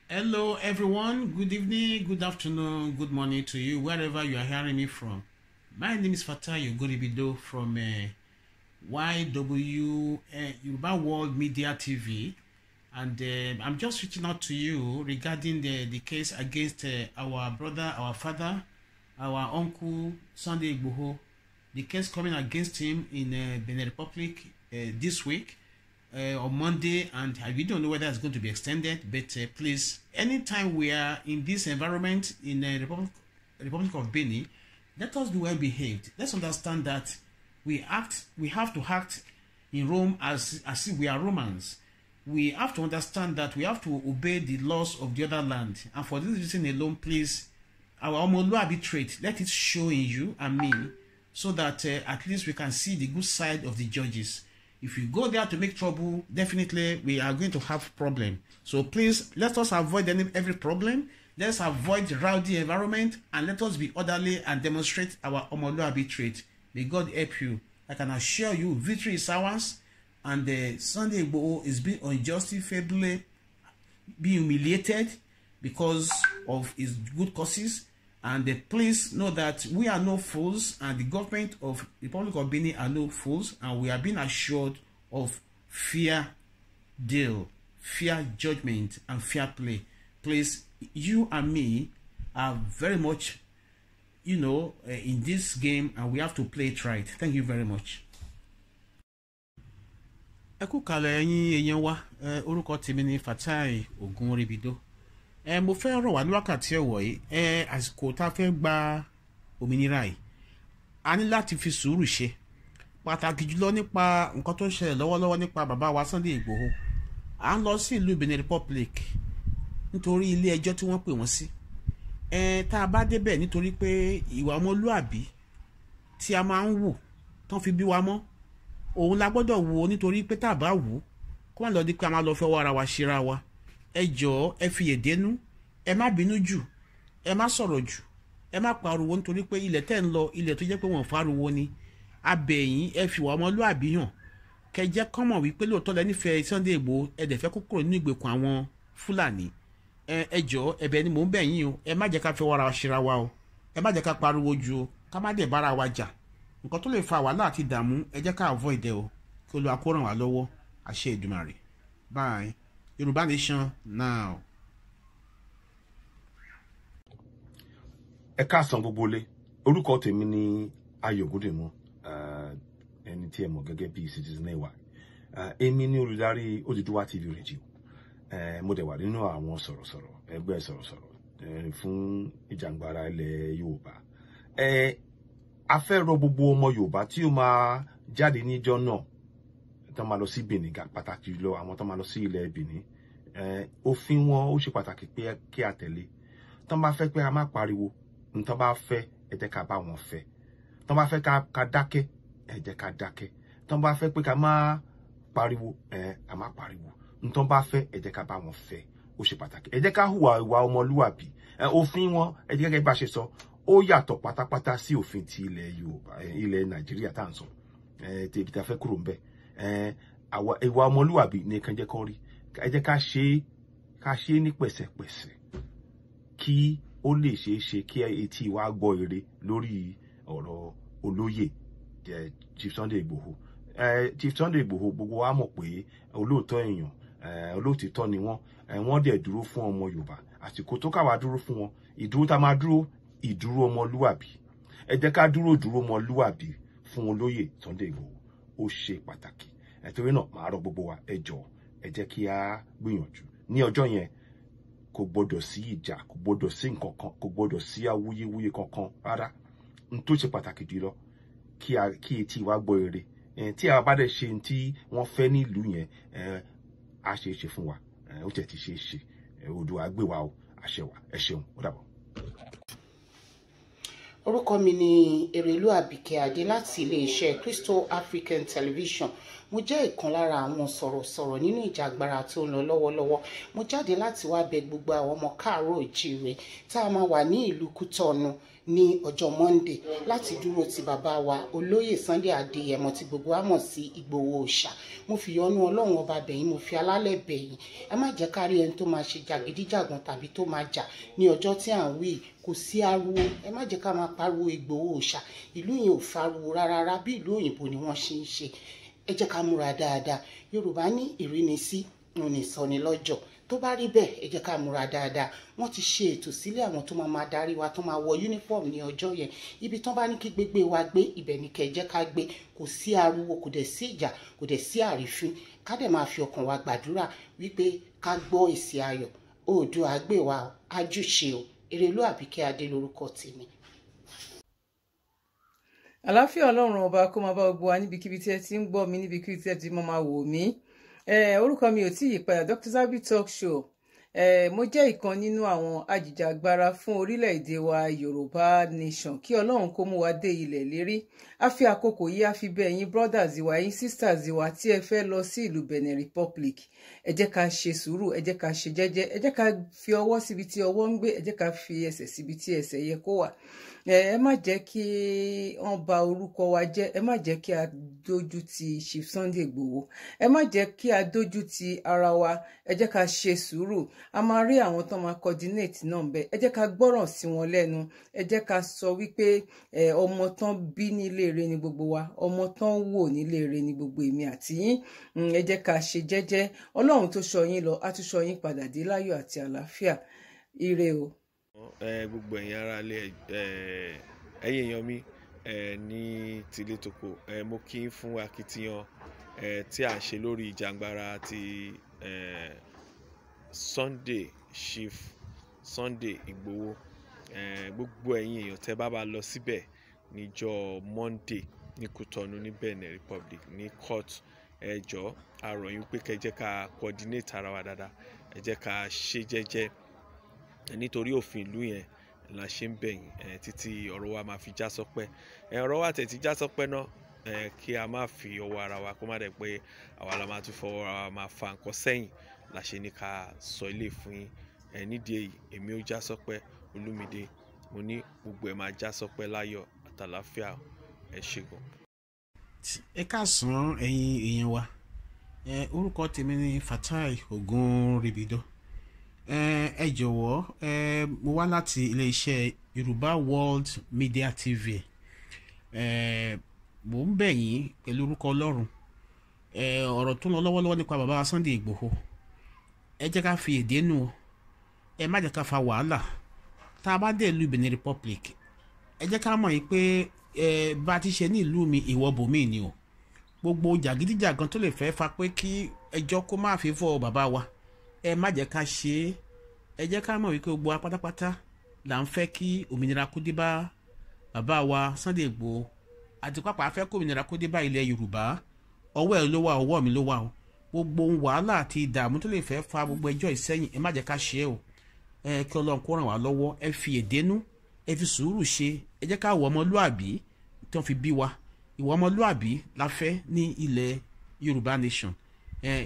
Hello, everyone. Good evening, good afternoon, good morning to you, wherever you are hearing me from. My name is Fatai Ogunribido from YW Yoruba World Media TV, and I'm just reaching out to you regarding the case against our brother, our father, our uncle, Sunday Igboho. The case coming against him in Benin Republic this week on Monday, and we don't know whether it's going to be extended, but please, anytime we are in this environment in the Republic of Benin, let us be well behaved. Let's understand that we have to act in Rome as if we are Romans. We have to understand that we have to obey the laws of the other land, and for this reason alone, please, our Omoluabi trait, let it show in you and me, so that at least we can see the good side of the judges. If you go there to make trouble, definitely we are going to have problem. So please, let us avoid every problem. Let's avoid rowdy environment, and let us be orderly and demonstrate our Omoluabi trait. May God help you. I can assure you, victory is ours, and Sunday Igboho is being unjustifiably being humiliated because of his good causes. And please know that we are no fools, and the government of the Republic of Benin are no fools, and we are being assured of fair deal, fair judgment, and fair play. Please, you and me are very much, in this game, and we have to play it right. Thank you very much. Ẹ kú kalẹ̀ ẹ̀yin èèyàn wa, orúkọ tèmi ni Fatai Ogunribido. Mo fẹ́ rọ̀ wá ní wákàtí ọ̀wọ̀ yìí. Àsìkò tá a fẹ́ gba òmìnira yìí, a ní láti fi sùúrù ṣe, pàtàkì jùlọ nípa nǹkan tó ń ṣẹlẹ̀ lọ́wọ́lọ́wọ́ nípa bàbá wa Sunday Igboho. À ń lọ sí ìlú Benin Republic nítorí ilé ẹjọ́ tí wọ́n pè wọ́n sí. Tá a bá débẹ̀, nítorí pé ìwà ọmọlúàbí tí a máa ń wù tán fi bí wa mọ́, òun la gbọ́dọ̀ wò, nítorí pé tá a bá wù kó má lọ di pé a máa lọ fẹ́ wọ́ ara wa ṣera wa. Ẹ jọ̀ọ́, ẹ fi èdénú, ẹ má bínú jù, ẹ má sọ̀rọ̀ jù, ẹ má pariwo, nítorí pé ilẹ̀ tẹ́ ń lọ, ilẹ̀ tó jẹ́ pé wọ́n fariwo ni. Abẹ̀yìn, ẹ fi ìwà ọmọlúàbí hàn, kẹ́ jẹ́ kán mọ̀ wípé lóòótọ́ lẹ nífẹ̀ẹ́ Sunday Igboho, ẹ dẹ̀ fẹ́ kó kúrò nínú ìgbèkùn àwọn Fúlàní. Ẹ jọ̀ọ́, ẹ̀bẹ̀ ni mò ń bẹ̀ yín o. Ẹ má jẹ́ ká fẹ́ wọ́ra ṣera wa o, ẹ má jẹ́ ká pariwo jù o, ká má dẹ̀ bára wa jà. Nǹkan tó lè fa wàhálà àti ìdààmú, ẹ jẹ́ ká avoid ẹ o. Kí Olúwa kó ràn wá lọ́wọ́. Àṣẹ Èdùmàrè. Bye. Yorùbá Nation now. Ẹ káàsán gbogbo ilé. Orúkọ tèmi ni Ayọ̀ Ògúndèmú, ẹni tí ẹ mọ̀ gẹ́gẹ́ bí Citizen AY. Èmi ni olùdarí Odùduwà TV Radio. Mo dẹ̀ wà nínú àwọn sọ̀rọ̀sọ̀rọ̀, ẹgbẹ́ sọ̀rọ̀sọ̀rọ̀ fún ìjàngbara ilẹ̀ Yorùbá. A fẹ́ rọ gbogbo ọmọ Yorùbá tí ó máa jáde níjọ́ náà, tó máa lọ sí Benin, pàtàkì jùlọ àwọn tó máa lọ sí ilẹ̀ Benin. Òfin wọn ó ṣe pàtàkì pé kí a tẹ̀lé. Tó bá fẹ́ pé a má pariwo, tó bá fẹ́ ẹ jẹ́ ká bá wọn fẹ́. Tó bá fẹ́ ká dákẹ́, ẹ jẹ́ ká dákẹ́. Tó bá fẹ́ pé ká má pariwo, a má pariwo. Tó bá fẹ́ ẹ jẹ́ ká bá wọn fẹ́. Ó ṣe pàtàkì. Ẹ jẹ́ ká hùwà ìwà ọmọlúwàbí. Òfin wọn, ẹ jẹ́ gẹ́gẹ́ bá ṣe sọ, ó yàtọ̀ pátápátá sí òfin ti ilẹ̀ Yorùbá, ilẹ̀ Nàìjíríà tá à ń sọ. Tí ibi tá a fẹ́ kúrò ńbẹ̀. Ìwà ọmọlúwàbí ni kàn jẹ́ kó rí. Ẹ jẹ́ ká ṣe ní pẹ̀sẹ̀pẹ̀sẹ̀ kí ó lè ṣeé ṣe kí etí wa gbọ́ ire lórí ọ̀rọ̀ olóyè Chief Sunday Igboho. Chief Sunday Igboho, gbogbo wa mọ̀ pé olóòótọ́ èèyàn, olóòtítọ́ ni wọ́n. Wọ́n dẹ̀ dúró fún ọmọ Yorùbá. Àsìkò tó káwa dúró fún wọn, ìdúró tá máa dúró, ìdúró ọmọlúwàbí. Ẹ jẹ́ ká dúró dúró ọmọlúwàbí fún olóyè Sunday Igboho. Ó ṣe pàtàkì. Torí náà màá rọ gbogbo wa, ẹ jọ̀ọ́, ẹ jẹ́ kí a gbìyànjú. Ní ọjọ́ yẹn, kò gbọdọ̀ sí ìjà, kò gbọdọ̀ sí nǹkan kan, kò gbọdọ̀ sí awuyewuye kankan rárá. N tó ṣe pàtàkì jùlọ, kí etí wa gbọ́ ire. Tí a bá dẹ̀ ṣe tí wọ́n fẹ́ nílùú yẹn, a ṣe é ṣe fún wa. Ó tẹ̀ ti ṣe é ṣe. Oòduà gbé wa o, àṣẹ wa. Ẹ ṣeun, ó dàbọ̀. Orúkọ mi ni Erelu Àbíkẹ́ Adé láti iléeṣẹ́ Crystal African Television. Mo jẹ́ ìkan lára àwọn sọ̀rọ̀sọ̀rọ̀ nínú ìjàgbara tó ń lọ lọ́wọ́lọ́wọ́. Mo jáde láti wá bẹ̀ gbogbo àwọn ọmọ káàárọ̀ òjíire tá a máa wà ní ìlú Kútọ́nù ní ọjọ́ Monday láti dúró ti bàbá wa olóyè Sunday Adéyẹmọ tí gbogbo wa mọ̀ sí Ìgbòho Òòṣà. Mo fi yọ́nú Ọlọ́run ọba bẹ̀yìn, mo fi alálẹ̀ bẹ̀yìn. Ẹ má jẹ́ ká rí ẹni tó máa ṣe jàgídíjàgan tàbí tó máa jà ní ọjọ́ tí à ń wí. Kò sí ariwo, ẹ má jẹ́ ká máa pariwo Ìgbòho Òòṣà. Ìlú yìí ò fariwo rárá, bí ìlú òyìnbó ni wọ́n ṣe ń ṣe. Ẹ jẹ́ ká múra dáadáa. Yorùbá ní ìrínisí òun ní ìsọnilọ́jọ̀. Tó bá rí bẹ́ẹ̀, ẹ jẹ́ ká múra dáadáa. Wọ́n ti ṣe ètò sílẹ̀ àwọn tó máa máa darí wa, tó máa wọ uniform ní ọjọ́ yẹn. Ibi tán bá ní kí gbégbé wa gbé, ibẹ̀ ni kẹ́ ẹ jẹ́ ká gbé. Kò sí ariwo, kò dẹ̀ sí ìjà, kò dẹ̀ sí àrífín. Ká dẹ̀ máa fi ọkàn wa gbàdúrà wípé ká gbọ́ èsì ayọ̀. Oòduà gbè wá o, ájúṣe o. Erelu Àbíkẹ́ Adé lórúkọ tèmi. Àláfíà Ọlọ́run ọba kó máa bá gbogbo wa níbikíbi tí ẹ ti ń gbọ́ mi, níbikíbi tí ẹ ti máa wò mí. Orúkọ mi ò tí yí padà, Dr. Zabby Talk Show. Mo jẹ́ ìkan nínú àwọn ajìjàgbara fún orílẹ̀-èdè wa Yorùbá Nation, kí Ọlọ́run kó mú wa dé ilẹ̀ lérí. A fi àkókò yìí a fi bẹ̀ ẹ̀yin brothers wa, ẹ̀yin sisters wa tí ẹ fẹ́ lọ sí ìlú Benin Republic. Ẹ jẹ́ ká ṣe sùúrù, ẹ jẹ́ ká ṣe jẹ́jẹ́, ẹ jẹ́ ká fi ọwọ́ síbi tí ọwọ́ ń gbé, ẹ jẹ́ ká fi ẹsẹ̀ síbi tí ẹsẹ̀ yẹ kó wà. Ẹ má jẹ́ kí wọ́n bà orúkọ wa jẹ́, ẹ má jẹ́ kí a dójú ti Chief Sunday Igboho, ẹ má jẹ́ kí a dójú ti ara wa. Ẹ jẹ́ ká ṣe sùúrù. A máa rí àwọn tó máa coordinate náà bẹ́ẹ̀. Ẹ jẹ́ ká gbọ́ràn sí wọn lẹ́nu. Ẹ jẹ́ ká sọ wípé ọmọ tán bí nílé rere ni gbogbo wa, ọmọ tán wò nílé rere ni gbogbo èmi àti yín. Ẹ jẹ́ ká ṣe jẹ́jẹ́. Ọlọ́run tó ṣọ́ yín lọ á tún ṣọ́ yín padà dé láyọ̀ àti àlàáfíà. Ire o. Gbogbo ẹ̀yin ará ilé, ẹ̀yin èèyàn mi ní tilé toko, mo kí n fún akitiyan tí a ṣe lórí ìjàngbara ti Sunday Chief Sunday Igboho. Gbogbo ẹ̀yin èèyàn tẹ́ bá lọ síbẹ̀ níjọ́ Monday ní Kútọ́nù ní Benin Republic ní court, ẹ jọ̀ọ́ a rọ̀ yín pé kẹ́ jẹ́ ká coordinate ara wa dáadáa, ẹ jẹ́ ká ṣe jẹ́jẹ́, nítorí òfin ìlú yẹn la ṣe ń bẹ̀ yín títí ọ̀rọ̀ wa máa fi já sọ́pẹ́. Ọ̀rọ̀ wa tẹ̀ ti já sọ́pẹ́ náà, kí a má fi ọwọ́ ara wa kó má dẹ̀ pé àwa la máa tún fọwọ́ ara wa máa fa nǹkan sẹ́yìn la ṣe ní ká sọ ilé fún yín. Nídìí èyí, èmi ó já sọ́pẹ́. Olúmídé, mo ní gbogbo ẹ̀ máa já sọ́pẹ́ láyọ̀ àtàlàáfíà. Ẹ ṣé gan. Ẹ káàsán ẹ̀yin èèyàn wa. Orúkọ tèmi ni Fatai Ogunribido. Ẹ jọ̀wọ́, mo wá láti iléeṣẹ́ Yorùbá World Media TV. Mo ń bẹ̀ yín pẹ̀lú orúkọ Ọlọ́run. Ọ̀rọ̀ tó ń lọ lọ́wọ́lọ́wọ́ nípa bàbá Sunday Igboho, ẹ jẹ́ ká fi èdè nù, ẹ má jẹ́ ká fa wàhálà. Tá a bá dé ìlú Benin Republic, ẹ jẹ́ ká mọ̀ yín pé bá a ti ṣe ní ìlú mi ìwọ bòmí ni o. Gbogbo jàgídíjàgan tó lè fẹ́ fa pé kí ẹjọ́ kó má fi fọ́ bàbá wa, ẹ má jẹ́ ká ṣe é. Ẹ jẹ́ ká mọ̀ wípé gbogbo wa pátápátá là ń fẹ́ kí òmìnira kó dé bá bàbá wa Sunday Igboho, àti pàápàá fẹ́ kó òmìnira kó dé bá ilẹ̀ Yorùbá. Ọwọ́ ẹ ló wà, ọwọ́ mi ló wà o. Gbogbo wàhálà àti ìdààmú tó lè fẹ́ fa gbogbo ẹjọ́ ìsẹ́yìn, ẹ má jẹ́ ká ṣe é o. Ẹ kí Ọlọ́run kó ràn wá lọ́wọ́. Ẹ fi èdénú, ẹ fi sùúrù ṣe. Ẹ jẹ́ ká wọ ọmọlúàbí tí wọ́n fi bí wa. Ìwọ ọmọlúàbí la fẹ́ ní ilẹ̀ Yorùbá Nation.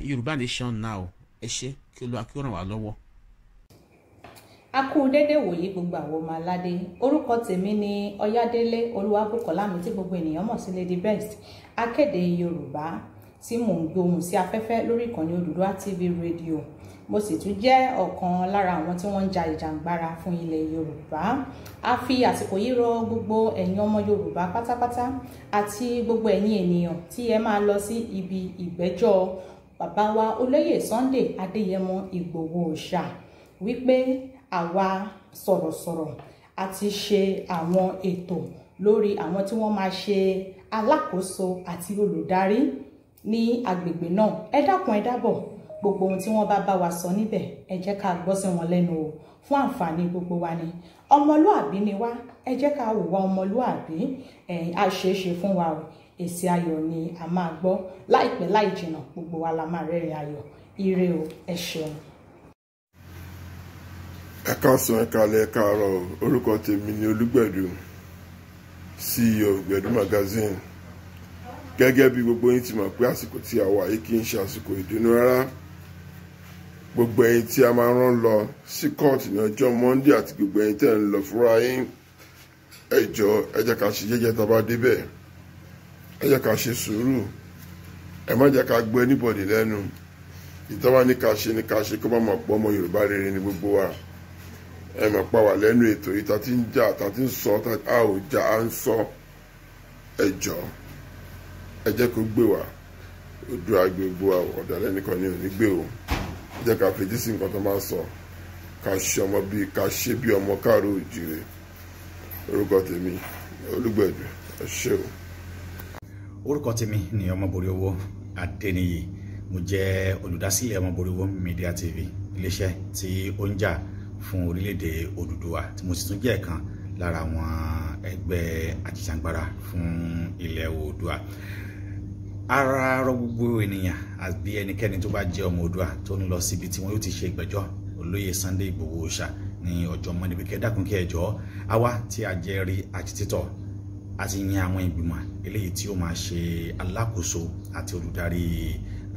Yorùbá Nation now. Ẹ ṣé, kí Olúwa kí ó ràn wá lọ́wọ́. A kú dédé wòye gbogbo àwọn ọmọ aládé. Orúkọ tèmi ni Ọyádélé Olúwabùkọ́lá mi tí gbogbo ènìyàn mọ̀ sí Lady Best, akéde Yorùbá tí mò ń gbohùn sí afẹ́fẹ́ lórí ìkànnì Odùduwà TV rédíò. Mo sì tún jẹ́ ọ̀kan lára àwọn tí wọ́n ń ja ìjàǹgbara fún ilẹ̀ Yorùbá. A fi àsìkò yìí rọ gbogbo ẹ̀yin ọmọ Yorùbá pátápátá àti gbogbo ẹ̀yin ènìyàn tí ẹ máa lọ sí ibi ìgbẹ́jọ́ bàbá wa olóyè Sunday Adéyẹmọ Ìgbòho Òòṣà wípé àwa sọ̀rọ̀sọ̀rọ̀ a ti ṣe àwọn ètò lórí àwọn tí wọ́n máa ṣe alákòóso àti olùdarí ní agbègbè náà. Ẹ dákun, ẹ dábọ̀, gbogbo ohun tí wọ́n bá bá wa sọ níbẹ̀, ẹ jẹ́ ká gbọ́ sí wọn lẹ́nu o, fún àǹfààní gbogbo wa ni. Ọmọlúàbí ni wá, ẹ jẹ́ ká hùwà ọmọlúàbí. Á ṣeéṣe fún wa o. Èsì ayọ̀ ni a máa gbọ́ láìpẹ́ láì jìnnà. Gbogbo wa la máa rẹ́rìn ayọ̀. Ire o, ẹ ṣeun. Ẹ káàsán, ẹ káalẹ́, ẹ káàárọ̀. Orúkọ tèmi ni Olúgbẹ̀dù. CEO of Gbedu Magazine. Gẹ́gẹ́ bí gbogbo yín ti mọ̀ pé àsìkò tí a wà yìí kì í ṣe àsìkò ìdùnnú rárá. Gbogbo ẹ̀yin tí a máa rán lọ sí kóòtù ní ọjọ́ Monday àti gbogbo ẹ̀yin tẹ́ ń lọ fúnra yín, ẹ jọ̀ọ́, ẹ jẹ́ ká ṣe jẹ́jẹ́ tá a bá débẹ̀. Ẹ jẹ́ ká ṣe sùúrù, ẹ má jẹ́ ká gbọ́ anybody lẹ́nu. Ìtọ́wá ní ká ṣe ní ká ṣe, kó má mọ̀ pọ́ ọmọ Yorùbá rere ní gbogbo wa. Ẹ mọ̀ pa wà lẹ́nu ètò yìí, ta ti ń jà, ta ti ń sọ, a ò jà, à ń sọ. Ẹ jọ̀ọ́, ẹ jẹ́ kó gbé wa. Oòduà gbogbo wa, ọ̀dàlẹ̀ nìkan ni ò ní gbé o. Ẹ jẹ́ ká fetí sí nǹkan tó máa sọ, ká ṣe ọmọ bíi, ká ṣe bí ọmọ káàró òjìrè. Orúkọ tèmi Olúgbẹ̀dù. Ẹ ṣé o. Orúkọ tèmi ni Ọmọbórí Owó Adéníyì. Mo jẹ́ olùdásílẹ̀ Ọmọbórí Owó Media TV, iléeṣẹ́ tí ó ń jà fún orílẹ̀-èdè Odùduwà, tí mo sì tún jẹ́ ẹ̀kan lára àwọn ẹgbẹ́ ajìjàngbara fún ilẹ̀ Oòduà. Ara rọ gbogbo ènìyàn àbí ẹnikẹ́ni tó bá jẹ́ ọmọ Oòduà tó ń lọ síbi tí wọ́n yóò ti ṣe ìgbẹ́jọ́ olóyè Sunday Igboho Òòṣà ní ọjọ́ Monday pé kí ẹ dákun, kí ẹ jọ̀ọ́, àwa tí a jẹ́ rí àti títọ̀ àti yan àwọn ìgbìmọ̀ eléyìí tí ó máa ṣe alákòóso àti olùdarí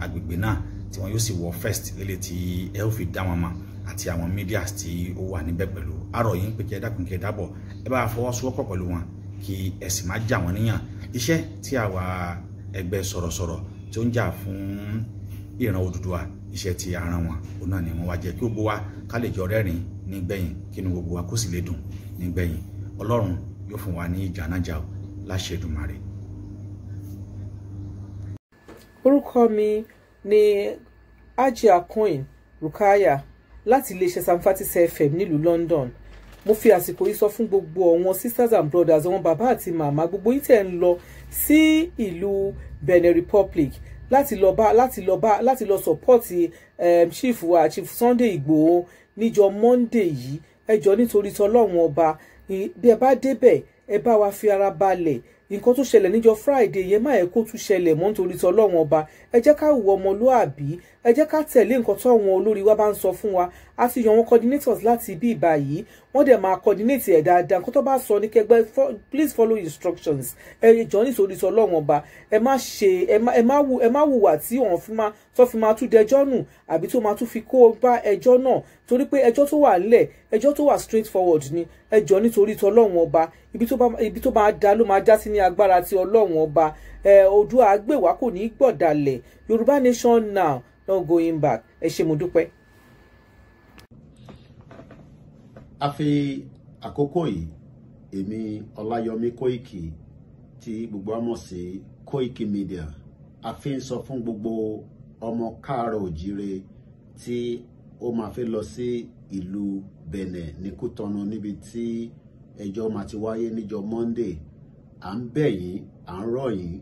agbègbè náà, tí wọn yóò sì wọ vest lélẹ̀ tí ẹ ó fi dá wọn mọ̀, àti àwọn media tí ó wà níbẹ̀ pẹ̀lú. Àrọ̀ yìí ń pè kí ẹ dákun, kí ẹ dábọ̀, ẹ bá fọwọ́sowọ́pọ̀ pẹ̀lú wọn, kí ẹ sì má jà wọ́n níyàn. Iṣẹ́ tí àwa ẹgbẹ́ sọ̀rọ̀sọ̀rọ̀ tí ó ń jà fún ìran Odùduwà, iṣẹ́ tí ara wọn òun náà ni wọ́n wá jẹ́ kí gbogbo wa ká lè jọ rẹ́rìn nígbẹ̀yìn, kí inú gbogbo wa kó sì lè dùn nígbẹ̀yìn. Ọlọ́run yóò fún wa ní ìjà náà jà o, láṣẹ Èdùmàrè. Orúkọ mi ni Hajia Queen Rukaya láti iléeṣẹ́ Samfatis FM nílùú London. Mo fi àsìkò yìí sọ fún gbogbo àwọn sisters and brothers, àwọn bàbá àti màmá, gbogbo yín tẹ̀ ń lọ sí ìlú Benin Republic láti lọ support chief wa, Chief Sunday Igboho, níjọ́ Monday yìí, ẹ jọ̀ọ́, nítorí tọlọ́run Ọba, bí ẹ bá débẹ̀, ẹ bá wa fi ara balẹ̀. Nǹkan tó ṣẹlẹ̀ níjọ́ Friday yẹn, má ẹ kó tún ṣẹlẹ̀ mọ́. Nítorí tọlọ́run Ọba, ẹ jẹ́ ká hùwà ọmọlúàbí, ẹ jẹ́ ká tẹ̀lé nǹkan tó àwọn olórí wa bá ń sọ fún wa. A ti yan wọn coordinators láti ibi ìbá yìí, wọ́n dẹ̀ máa coordinate ẹ̀ dáadáa. Nǹkan tó bá sọ ní kẹgbẹ́, please follow instructions. Ẹ jọ̀ọ́, nítorí tọlọ́run Ọba, ẹ má ṣe ẹ má hùwà tí wọ́n fi máa tó fi máa tún dẹjọ́ nù àbí tó máa tún fi kó bá ẹjọ́ náà, torí pé ẹjọ́ tó wà ńlẹ̀, ẹjọ́ tó wà straight forward ni. Ẹ jọ̀ọ́, nítorí tọlọ́run Ọba, ibi tó máa da ló máa já sí ní agbára ti Ọlọ́run Ọba. Ẹ Oòduà gbè wá, kò ní í gbọ̀dàlẹ̀. Yorùbá nation now, no going back. Ẹ ṣé, mo dúpẹ́. A fi àkókò yìí, èmi Ọláyọmí Kóìkì tí gbogbo wa mọ̀ sí Kóìkì Media, a fi ń sọ fún gbogbo ọmọ káàárọ̀ òjíire tí ó máa fi lọ sí ìlú Benin ní Kútọ̀nù, níbi tí ẹjọ́ máa ti wáyé níjọ́ Monday, à ń bẹ̀ yín, à ń rọ̀ yín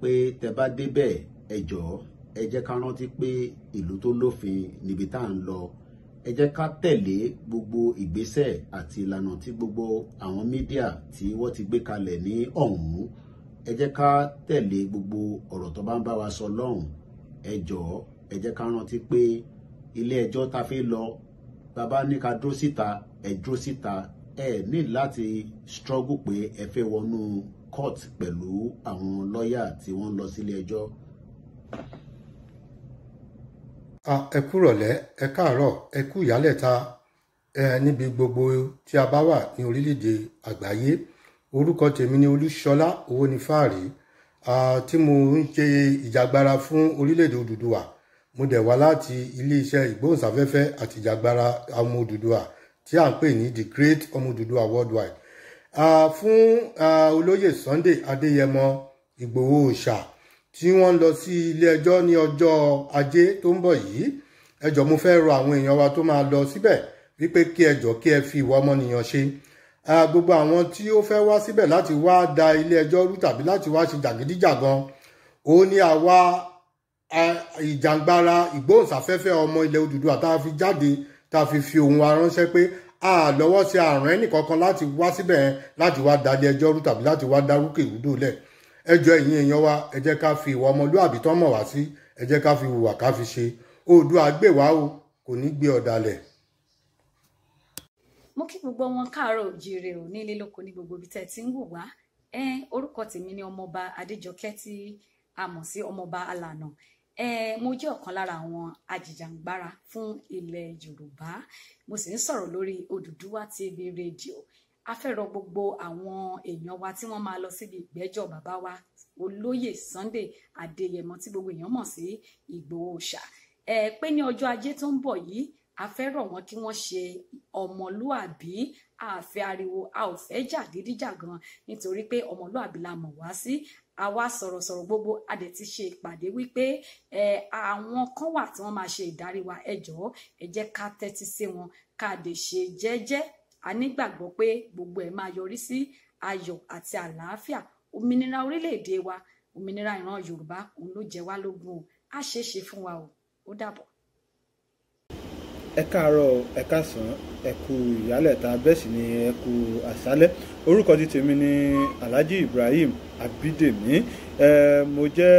pé tẹ́ bá débẹ̀, ẹ jọ̀ọ́, ẹ jẹ́ ká rántí pé ìlú tó lófin níbi tá à ń lọ. Ẹ jẹ́ ká tẹ̀lé gbogbo ìgbésẹ̀ àti ìlànà tí gbogbo àwọn media tí wọ́n ti gbé kalẹ̀ ní ọ̀hún. Ẹ jẹ́ ká tẹ̀lé gbogbo ọ̀rọ̀ tó bá ń bá wa sọ lọ́hùn. Ẹ jọ̀ọ́, ẹ jẹ́ ká rántí pé ilé ẹjọ́ ta fi lọ, bàbá ní ká dúró síta, ẹ dúró síta. Ẹ ní láti struggle pé ẹ fẹ́ wọnú court pẹ̀lú àwọn lọ́ọ̀yà tí wọ́n ń lọ sílé ẹjọ́. Ẹ kú rọ̀lẹ́, ẹ káàárọ̀, ẹ kú ìyálẹ̀ta, ẹ níbi gbogbo tí a bá wà ní orílẹ̀-èdè àgbáyé. Orúkọ tèmi ni Olúṣọlá Owónífàárí, tí mo ń ṣe ìjàgbara fún orílẹ̀-èdè Odùduwà. Mo dẹ̀ wá láti iléeṣẹ́ ìgbóhùnsáfẹ́fẹ́ àti ìjàgbara ọmọ Odùduwà tí à ń pè ní The Great Ọmọ Odùduwà Worldwide. Fún olóyè Sunday Adéyẹmọ Ìgbòho Òòṣà tí wọ́n ń lọ sí ilé ẹjọ́ ní ọjọ́ Ajé tó ń bọ̀ yìí, ẹ jọ̀ọ́, mo fẹ́ rọ àwọn èèyàn wa tó máa lọ síbẹ̀ wípé kí ẹ jọ̀ọ́, kí ẹ fi ìwà ọmọnìyàn ṣe. Gbogbo àwọn tí ó fẹ́ wá síbẹ̀ láti wá da ilé ẹjọ́ rú tàbí láti wá ṣe jàgídíjàgan, ó ní àwa ìjàngbara ìgbóhùnsáfẹ́fẹ́ ọmọ ilẹ̀ Odùduwà tá a fi jáde, tá a fi fi ohùn wa ránṣẹ́ pé a lọ́wọ́ sí àrùn ẹnìkankan láti wá síbẹ̀ láti wá da ilé ẹjọ́ rú tàbí láti wá dárúkèrúdò lẹ̀. Ẹ jọ̀ọ́, ẹ̀yin èèyàn wa, ẹ jẹ́ ká fi ìwà ọmọlúàbí tán mọ̀ wá sí, ẹ jẹ́ ká fi hùwà, ká fi ṣe. Oòduà gbè wá o, kò ní gbé ọ̀dàlẹ̀. Mo kí gbogbo wọn káàárọ̀ òjíire ò, nílé lóko, ní gbogbo ibi tẹ́ ẹ ti ń wò wá. Orúkọ tèmi ni Ọmọọba Adéjọkẹ́ tí a mọ̀ sí Ọmọọba Alànà. Mo jẹ́ ọ̀kan lára àwọn ajìjàǹgbara fún ilẹ̀ Yorùbá. Mo sì ń sọ̀rọ̀ lórí Odùduwà TV rédíò. A fẹ́ rọ gbogbo àwọn èèyàn wa tí wọ́n máa lọ síbi ìgbẹ́jọ́ bàbá wa olóyè Sunday Adéyẹmọ tí gbogbo èèyàn mọ̀ sí Ìgbòho Òòṣà, pé ní ọjọ́ ajé tó ń bọ̀ yìí, a fẹ́ rọ̀ wọ́n kí wọ́n ṣe ọmọlúàbí. A fẹ́ ariwo, a ò fẹ́ jàgídíjàgan, nítorí pé ọmọlúàbí la mọ̀ wá sí. Àwa sọ̀rọ̀sọ̀rọ̀ gbogbo a dẹ̀ ti ṣe ìpàdé wípé àwọn kan wà tí wọ́n máa ṣe ìdarí wa. Ẹ jọ̀ọ́, ẹ jẹ́ ká tẹ́tí sí wọn, ká dẹ̀ ṣe jẹ́jẹ́. A nígbàgbọ́ pé gbogbo ẹ̀ máa yọrí sí ayọ̀ àti àlàáfíà. Òmìnira orílẹ̀-èdè wa, òmìnira ìran Yorùbá, òun ló jẹ wá lógún o. Á ṣeé ṣe fún wa o. Ó dàbọ̀. Ẹ káàárọ̀, ẹ káàsán, ẹ kú ìyálẹ̀ta, bẹ́ẹ̀ sì ni ẹ kú àṣálẹ́. Orúkọ ti tèmi ni Alhaji Ibrahim Abídèmí. Mo jẹ́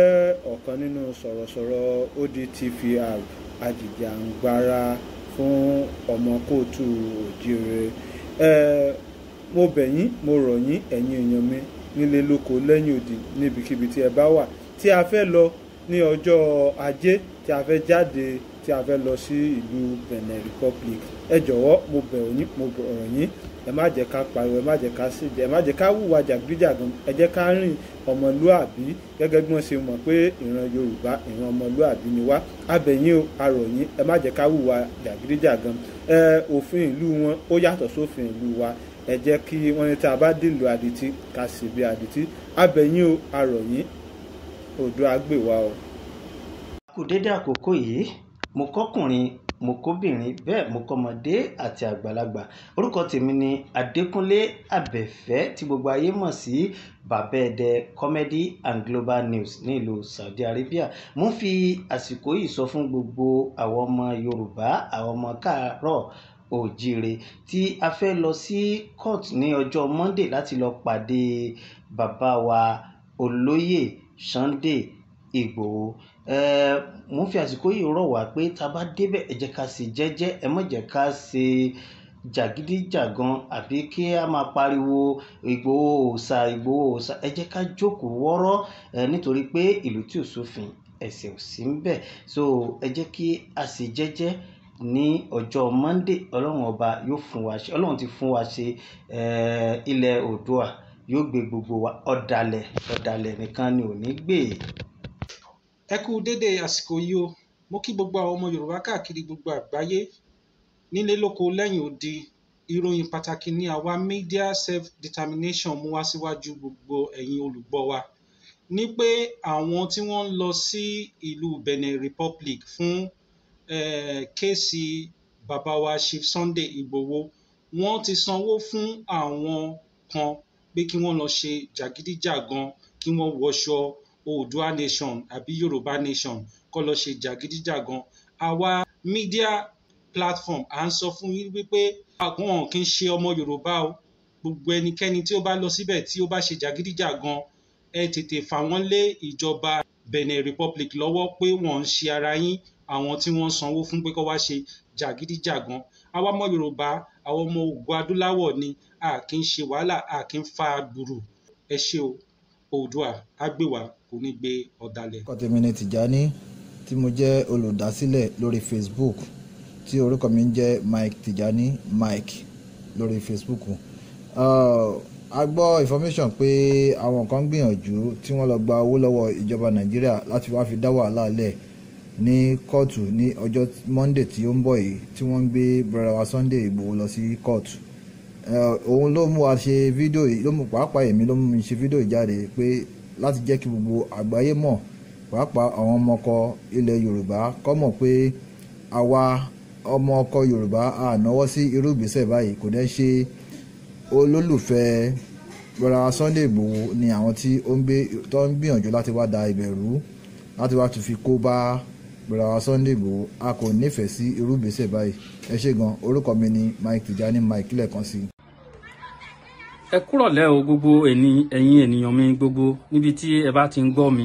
ọ̀kan nínú sọ̀rọ̀sọ̀rọ̀ ODTVR, ajìjàǹgbara fún ọmọ kóòtù òjíire. Mo bẹ̀ yín, mo rọ̀ yín, ẹ̀yin èèyàn mi nílé lóko lẹ́yìn odi, níbikíbi tí ẹ bá wà, tí a fẹ́ lọ ní ọjọ́ ajé, tí a fẹ́ jáde, tí a fẹ́ lọ sí ìlú Benin Republic, ẹ jọ̀wọ́, mo bẹ̀ yín, mo rọ̀ yín, ẹ má jẹ́ ká pariwo, ẹ má jẹ́ ká sí, ẹ má jẹ́ ká hùwà jàgídíjàgan. Ẹ jẹ́ ká rìn ọmọlúàbí gẹ́gẹ́ bí wọ́n ṣe mọ̀ pé ìran Yorùbá, ìran ọmọlúàbí ni wá. A bẹ̀ yín o, a rọ̀ yín, ẹ má jẹ́ ká hùwà jàgídíjàgan. Òfin ìlú wọn ó yàtọ̀ sófin ìlú wa. Ẹ jẹ́ kí wọ́n ní tá a bá dìlù adití, ká sì bí adití. A bẹ̀ yín o, a rọ̀ yín, Oòduà á gbè wá o. Kù dédé àkókò yìí. Mo kọ́kùnrin, mo kóbìnrin, bẹ́ẹ̀ mo kọ́mọdé àti àgbàlagbà. Orúkọ tèmi ni Adékúnlé Àbẹ̀fẹ́ tí gbogbo ayé mọ̀ sí Bàbá Ẹdẹ Comedy and Global News ní ìlú Saudi Arabia. Mo ń fi àsìkò yìí sọ fún gbogbo àwọn ọmọ Yorùbá, àwọn ọmọ káàárọ̀ òjíire tí a fẹ́ lọ sí court ní ọjọ́ Monday láti lọ pàdé bàbá wa olóyè Sunday Ìgbòho. Mo ń fi àsìkò yìí rọ̀ wá pé tá a bá débẹ̀, ẹ jẹ́ ká ṣe jẹ́jẹ́, ẹ má jẹ́ ká ṣe jàgídíjàgan àbí kí a máa pariwo Ìgbòho òòṣà, Ìgbòho òòṣà. Ẹ jẹ́ ká jókòó wọ́rọ́, nítorí pé ìlú tí ò sófin, ẹ̀sẹ̀ ò sí ń bẹ̀. So ẹ jẹ́ kí a ṣe jẹ́jẹ́ ní ọjọ́ Monday. Ọlọ́run ọba yóò fún wa ṣe, Ọlọ́run ti fún wa ṣe. Ilẹ̀ Oòduà yóò gbé gbogbo wa. Ọ̀dàlẹ̀ ọ̀dàlẹ̀ nìkan ni ò ní gbé. Ẹ kú dédé àsìkò yìí o. Mo kí gbogbo àwọn ọmọ Yorùbá káàkiri gbogbo àgbáyé, nílé lóko lẹ́yìn odi. Ìròyìn pàtàkì ní àwa media self determination mú wá síwájú gbogbo ẹ̀yin olùgbọ́ wa, ní pé àwọn tí wọ́n ń lọ sí ìlú Benin Republic fún case bàbá wa Chief Sunday Igboho, wọ́n ti sanwó fún àwọn kan pé kí wọ́n lọ ṣe jàgídíjàgan, kí wọ́n wọṣọ Oòduà Nation àbí Yorùbá Nation, kó lọ ṣe jàgídíjàgan. Àwa media platform à ń sọ fún yín wípé àwọn kì í ṣe ọmọ Yorùbá o. Gbogbo ẹnikẹ́ni tí ó bá lọ síbẹ̀, tí ó bá ṣe jàgídíjàgan, ẹ tètè fà wọ́n lé ìjọba Benin Republic lọ́wọ́ pé wọ́n ń ṣe ara yín, àwọn tí wọ́n sanwó fún pé kó wá ṣe jàgídíjàgan. Àwa ọmọ Yorùbá, àwọn ọmọ ògo adúláwọ̀ ni a kì í ṣe wàhálà, a kì í fa gbùrù. Ẹ ṣé o. Oòduà á gbè wá, kò ní gbé ọ̀dàlẹ̀. Orúkọ tèmi ni Tìjání, tí mo jẹ́ olùdásílẹ̀ lórí Facebook, tí orúkọ mi ń jẹ́ Mike Tìjání Mike lórí Facebook. A gbọ́ information pé àwọn kan ń gbìyànjú tí wọ́n lọ gba owó lọ́wọ́ ìjọba Nàìjíríà láti wá fi dá wàhálà lẹ̀ ní kóòtù ní ọjọ́ Monday tí ó ń bọ̀ yìí, tí wọ́n ń gbé brother wa Sunday Igboho lọ sí kóòtù. Òun ló mú wa ṣe fídíò yìí, ló mú pàápàá èmi, ló mú mi ṣe fídíò yìí jáde pé láti jẹ́ kí gbogbo àgbáyé mọ̀, pàápàá àwọn ọmọ ọkọ ilẹ̀ Yorùbá kó mọ̀ pé àwa ọmọ ọkọ Yorùbá a náwó sí irú ìgbésẹ̀ báyìí. Kò dẹ́ ṣe olólùfẹ́ brother Sunday Igboho ni àwọn tí ó ń gbé tó ń gbìyànjú láti wá da ìbẹ̀rù, láti wá tún fi kó bá brother Sunday Igboho. A kò nífẹ̀ẹ́ sí irú ìgbésẹ̀ báyìí. Ẹ ṣé gan. Orúkọ mi ni Mike Tijani Mike lẹ́ẹ̀kan sí i. Ẹ kúrọ̀lẹ́ o, gbogbo ẹ̀yin ènìyàn mi gbogbo níbi tí ẹ bá ti ń gbọ́ mi.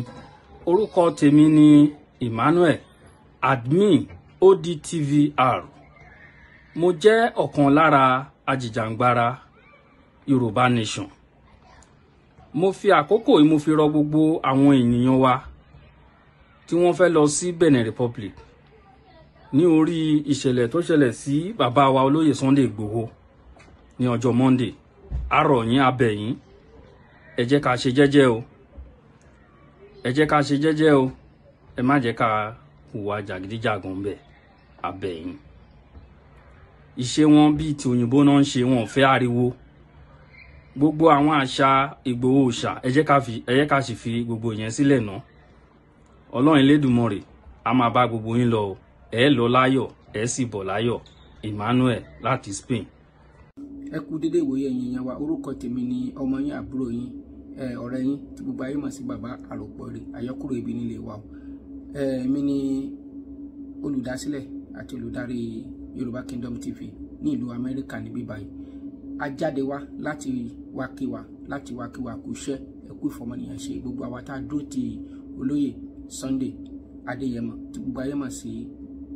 Orúkọ tèmi ni Emmanuel, admin ODTVR. Mo jẹ́ ọ̀kan lára ajìjàǹgbara Yorùbá Nation. Mo fi àkókò yìí mo fi rọ gbogbo àwọn ènìyàn wa tí wọ́n fẹ́ lọ sí Benin Republic ní orí ìṣẹ̀lẹ̀ tó ṣẹlẹ̀ sí bàbá wa olóyè Sunday Igboho ní ọjọ́ Monday. A rọ̀ yín, a bẹ̀ yín, ẹ jẹ́ ká ṣe jẹ́jẹ́ o, ẹ jẹ́ ká ṣe jẹ́jẹ́ o, ẹ má jẹ́ ká hùwà jàgídíjàgan ń bẹ̀, a bẹ̀ yín. Ìṣe wọn bíi ti òyìnbó náà ń ṣe, wọn ò fẹ́ ariwo. Gbogbo àwọn àṣà Ìgbòho òòṣà, ẹ jẹ́ ká sì fi gbogbo yẹn sílẹ̀ ná. Ọlọ́run Elédùmarè a máa bá gbogbo yín lọ o. Ẹ lọ láyọ̀, ẹ sì bọ̀ láyọ̀. Emmanuel láti Spain. Ẹ kú dédé ìwòye ẹ̀yin èèyàn wa. Orúkọ tèmi ni ọmọ yín, àbúrò yín, ọ̀rẹ́ yín tí gbogbo ayé mọ̀ sí bàbá àròpọ̀ rẹ̀, àyọkúrò ibi nílé wa o. Èmi ni olùdásílẹ̀ àti olùdarí Yorùbá Kingdom TV ní ìlú Amẹ́ríkà níbí báyìí. A jáde wá láti wá kí wa, láti wá kí wa kú iṣẹ́, ẹ kú ìfọmọnìyàn ṣe, gbogbo àwa tá a dúró ti olóyè Sunday Adéyẹmọ tí gbogbo ayé mọ̀ sí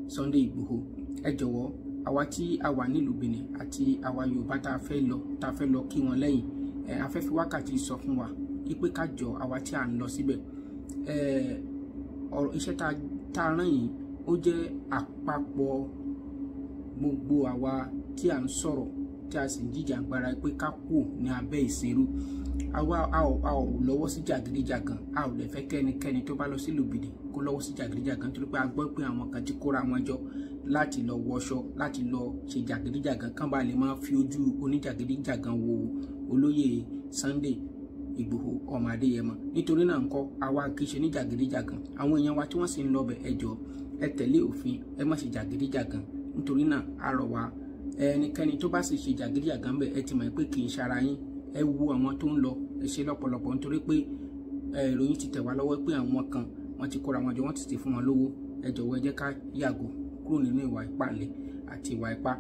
Sunday Ìgbòho. Ẹ jọ̀wọ́, àwa tí a wà nílùú Benin àti àwa Yorùbá tá a fẹ́ lọ, tá a fẹ́ lọ kí wọn lẹ́yìn, ẹ a fẹ́ fi wákàtí sọ fún wa wípé ká jọ, àwa tí à ń lọ síbẹ̀, ẹ ọ̀rọ̀ iṣẹ́ tá a rán yìí, ó jẹ́ àpapọ̀ gbogbo àwa tí à ń sọ̀rọ̀, tí a sì ń jìjàgbara pé ká kú ní abẹ́ ìṣerú. Àwa a ò lọ́wọ́ sí jàgídíjàgan, a ò lè fẹ́ kẹ́nikẹ́ni tó bá lọ sílùú Benin kó lọ́wọ́ sí jàgídíjàgan, nítorí pé a gbọ́ pé àwọn kan ti kóra wọn jọ láti lọ wọṣọ, láti lọ ṣe jàgídíjàgan, kán bá lè máa fi ojú oníjàgídíjàgan wo olóyè Sunday Ìgbòho ọmọ Adéyẹmọ. Nítorí náà ńkọ́, àwa kì í ṣe oníjàgídíjàgan. Àwọn èèyàn wa tí wọ́n sì ń lọ bẹ̀, ẹ jọ̀ọ́, ẹ tẹ̀lé òfin, ẹ má ṣe jàgídíjàgan. Nítorí náà, a rọ̀ wá, ẹnikẹ́ni tó bá sì ṣe jàgídíjàgan bẹ̀, ẹ ti mọ̀ pé kì í ṣara yín. Ẹ wo àwọn tó ń lọ, ẹ ṣe lọ́pọ̀lọpọ̀, nítorí pé ìròyìn ti tẹ̀ wá lọ́wọ́ pé àwọn kan wọ́n ti kóra wọn jọ, wọ́n ti ti fún wọn lówó. Ẹ jọ̀wọ́, ẹ jẹ́ ká yàgò kúrò nínú ìwà ìpáǹle àti ìwà ipá.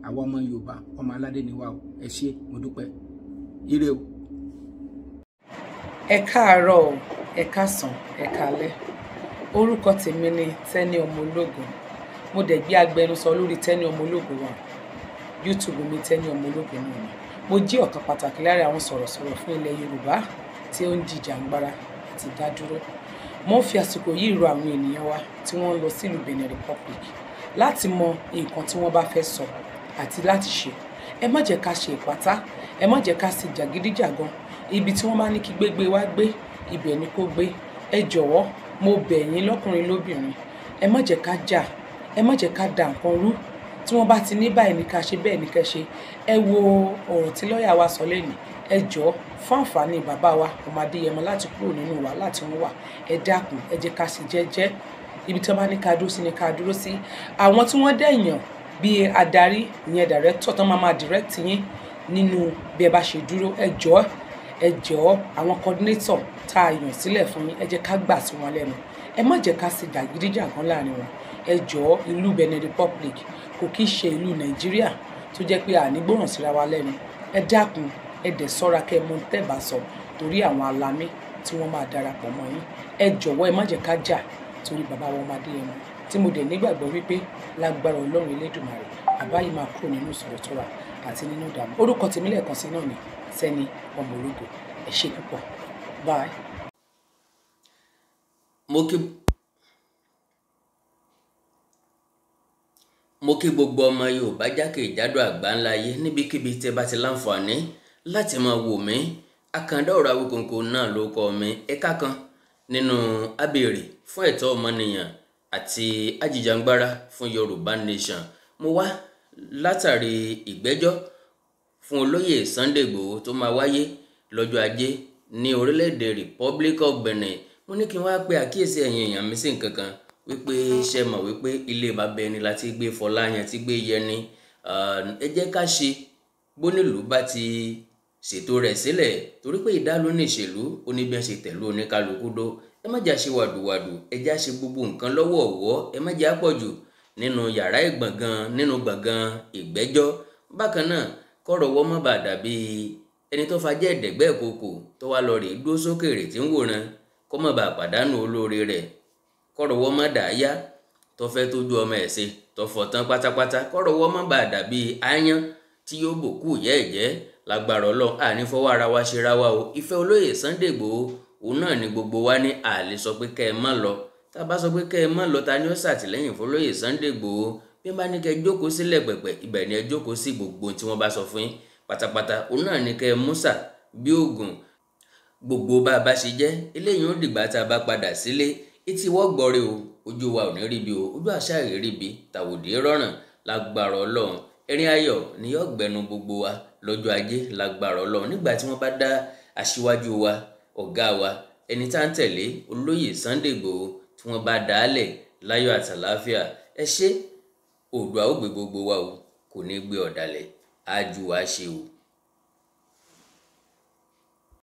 Àwa ọmọ Yorùbá, ọmọ aládé ni wa o. Ẹ ṣé, mo dúpẹ́, ire o. Ẹ káàárọ̀ o, ẹ káàsán, ẹ káalẹ́. Orúkọ tèmi ni Tẹ́ni Ọmọ Ológo. Mo dẹ̀ gbé agbẹnusọ lórí Tẹ́ni Ọmọ Ológo wa YouTube mi, Tẹ́ni Ọmọ Ológo náà ni. Mo jẹ́ ọ̀kan pàtàkì lára àwọn sọ̀rọ̀sọ̀rọ̀ fún ilẹ̀ Yorùbá tí ó ń jìjàǹgbara àti dádúró. Mo ń fi àsìkò yìí rọ àwọn ènìyàn wa tí wọ́n ń lọ sílùú Benin Republic láti mọ nǹkan tí wọ́n bá fẹ́ sọ àti láti ṣe. Ẹ má jẹ́ ká ṣe ìpátá, ẹ má jẹ́ ká ṣe jàgídíjàgan. Ibi tí wọ́n bá ní kí gbégbé wá gbé, ibẹ̀ ni kó gbé. Ẹ jọ̀wọ́, mo bẹ̀ yín lọ́kùnrin lóbìnrin, ẹ má jẹ́ ká jà, ẹ má jẹ́ ká da nǹkan rú. Tí wọ́n bá ti ní báyìí ní ká ṣe, bẹ́ẹ̀ ní ká ṣe. Ẹ wo ọ̀rọ̀ tí lọ́ọ̀yà wa sọ lẹ́nìí. Ẹ jọ̀ọ́, fún àǹfààní bàbá wa ọmọ Adéyẹmọ láti kúrò nínú wàhálà tí wọ́n wà, ẹ dákun, ẹ jẹ́ ká ṣe jẹ́jẹ́. Ibi tí wọ́n bá ní ká dúró sí ni ká dúró sí. Àwọn tí wọ́n dẹ̀yàn bíi adarí, ìyẹn director tán máa máa direct yín nínú bí ẹ bá ṣe dúró, ẹ jọ̀ọ́, ẹ jọ̀ọ́, àwọn coordinator tá a yàn sílẹ̀ fún yín, ẹ jẹ́ ká gbà sí wọn lẹ́nu. Ẹ má jẹ́ ká ṣe jàgídíjàgan láàrin wọn, ẹ jọ̀ọ́. Ìlú Benin Republic kò kí í ṣe ìlú Nàìjíríà tó jẹ́ pé àní gbọ́ràn síra wa lẹ́nu. Ẹ dákun, ẹ dẹ̀ ṣọ́ra kẹ́ ẹ mọ tẹ́ bá sọ, torí àwọn alamí tí wọ́n máa darapọ̀ mọ́ yín. Ẹ jọ̀wọ́, ẹ má jẹ́ ká jà torí bàbá wa ọmọ Adéyẹmọ, tí mo dẹ̀ nígbàgbọ́ wípé lágbára Ọlọ́run Elédùmarè, bàbá yìí máa kúrò nínú ìṣòro tó wà àti nínú ìdààmú. Orúkọ tèmi lẹ́ẹ̀kan sí náà ni Tẹ́ni Ọmọ Ológo. Ẹ ṣé púpọ̀, bye. Mo kí gbogbo ọmọ Yorùbá jákèjádò àgbáńlá ayé níbikíbi tẹ́ bá ti láǹfààní láti máa wò mí. Àkàndá ọ̀rọ̀ Awíkonko náà ló kọ́ mi, ẹ̀ka kan nínú abèrè fún ẹ̀tọ́ ọmọnìyàn àti ajìjàngbara fún Yorùbá Nation. Mo wá látàrí ìgbẹ́jọ́ fún olóyè Sunday Igboho tó máa wáyé lọ́jọ́ Ajé ní orílẹ̀-èdè Republic of Benin. Mo ní kí n wá pe àkíyèsí ẹ̀yin èèyàn mi sí nǹkan kan, wípé ṣe mọ̀ wípé ilé bàbá ẹni láti gbé fọlá yẹn ti gbé yẹni. Ẹ jẹ́ ká ṣe bónílùú bá ti ṣètò rẹ̀ sílẹ̀, torí pé ìdáló ní ìṣèlú ó ní bí wọ́n ṣe tẹ̀lú oníkálukú dó. Ẹ má jà ṣe wàdùwàdù, ẹ já ṣe gbogbo nǹkan lọ́wọ̀ọ̀wọ́, ẹ má jà pọ̀jù nínú yàrá ìgbọ̀ngàn, nínú gbọ̀ngàn ìgbẹ́jọ́. Bákan náà, kọ́rọ̀ wọ́n má bàa dàbí ẹni tó fajẹ́ ẹ̀dẹ̀gbẹ́ ìkòkò tó wá lọ rèé dúró sókèrè tí ń wòran, kó má bàa pàdánù olóore rẹ̀. Kọ́rọ̀ wọ́n má dàá yá tó fẹ́ tójú ọmọ ẹ̀ ṣe tó fọ̀ tán pátápátá. Kọ́rọ̀ wọ́n má bàa dàbí aáyán tí yóò bòkú ìyá ẹ̀ jẹ́. Lágbára Ọlọ́run, àní fọwọ́ ara wa ṣe ra wa o. Ìfẹ́ olóyè Sunday Igboho òun náà ni gbogbo wa ní. Àlè sọ pé kẹ́ ẹ má lọ. Tá a bá sọ pé kẹ́ ẹ má lọ, ta ni ó ṣàtìlẹ́yìn fún olóyè Sunday Igboho? Bí wọ́n bá ní kẹ́ ẹ jókòó sílẹ̀ pẹ̀pẹ̀, ibẹ̀ ni ẹ jókòó sí. Gbogbo tí wọ́n bá sọ fún yín pátápátá òun náà ni kẹ́ ẹ músà bí oògùn. Gbogbo bá a bá ṣe jẹ́ eléyìí, ó dìgbà tá a bá padà sílé. Etí wọ́n gbọ́re o, ojú wa ò ní ríbi o, ojú àṣà rí ríbi tàwòdì rọrùn. Lágbára Ọlọ́run, ẹ̀rín ayọ̀ ni yóò gbẹnu gbogbo wa lọ́jọ́ Ajé, lágbára Ọlọ́run, nígbà tí wọ́n bá dá aṣíwájú wa, ọ̀gá wa, ẹni tá ń tẹ̀lé, olóyè Sunday Igboho, tí wọ́n bá dá a lẹ̀ láyọ̀ àtàláfíà. Ẹ ṣé. Oòduà ó gbé gbogbo wa o, kò ní gbé ọ̀dàlẹ̀ ájú wa ṣe o.